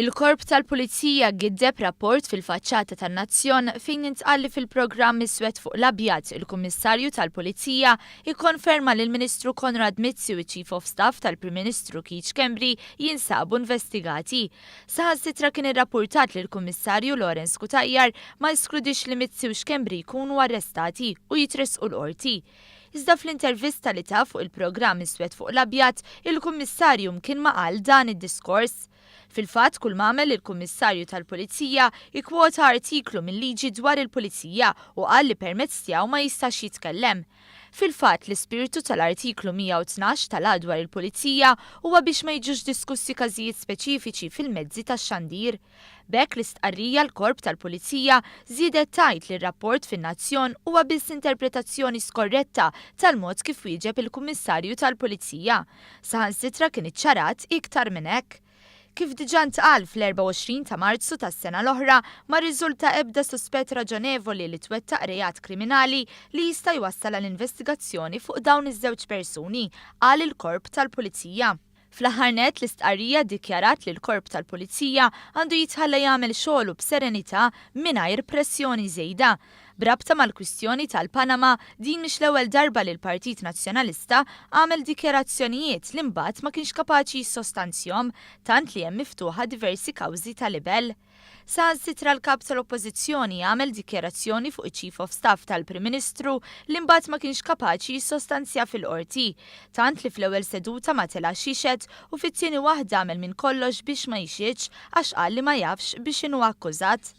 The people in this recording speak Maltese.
Il-Korp tal-Pulizija giddeb rapport fil-faċċata tan-Nazzjon fejn intqal li fil-programm Iswed fuq l-Abjad, il-Kummissarju tal-Pulizija ikkonferma li l-Ministru Konrad Mizzi u ċ-Chief of Staff tal-Prim Ministru Keith Schembri jinsabu investigati. Saħansitra kien irrappurtat li l-Kummissarju Lawrence Cutajar ma eskludix li Mizzi u Schembri jkunu arrestati u jitressqu l-qorti. Iżda fl-intervista li ta fuq il-programm Iswed fuq l-Abjad, il-Kummissarju mkien ma qal dan id-diskors. Fil-fatt, kull m'għamel il-Kummissarju tal-Pulizija ikkwota artiklu mill-liġi dwar il-Pulizija u qal li permezz tiegħu ma jistax jitkellem. Fil-fatt, l-ispirtu tal-artiklu 112 tal-Att dwar il-Pulizija huwa biex ma jiġux diskussi każijiet speċifiċi fil-mezzi tax-xandir. B'hekk l-istqarrija l-Korp tal-Pulizija żiedet tgħid li r-rapport fin-Nazzjon huwa biss interpretazzjoni skorretta tal-mod kif wieġeb il-Kummissarju tal-Pulizija. Saħansitra kien iċċarat iktar minn hekk. Kif diġà ntqal fl-24 ta' Marzu tas-sena l-oħra, ma rriżulta ebda suspett raġonevoli li twettaq reat kriminali li jista' jwassal għal investigazzjoni fuq dawn iż-żewġ persuni, qal il-Korp tal-Pulizija. Fl-aħħar nett, l-istqarrija ddikjarat li l-Korp tal-Pulizija għandu jitħalla jagħmel xogħlu b'serenità mingħajr pressjoni żejda. B'rabta mal-kwistjoni tal-Panama, din mhix l-ewwel darba li l-Partit Nazzjonalista għamel dikjarazzjonijiet li mbagħad ma kienx kapaċi jissostanzjahom, tant li hemm miftuħa diversi kawżi ta' libell. Saħansitra l-Kap tal-Oppożizzjoni għamel dikjarazzjoni fuq iċ-Chief of Staff tal-Prim Ministru li mbagħad ma kienx kapaċi jissostanzja fil-qorti. Tant li fl-ewwel seduta ma telax jixhed u fit-tieni waħda għamel minn kollox biex ma jixhidx għax qal li ma jafx biex inhu akkużat.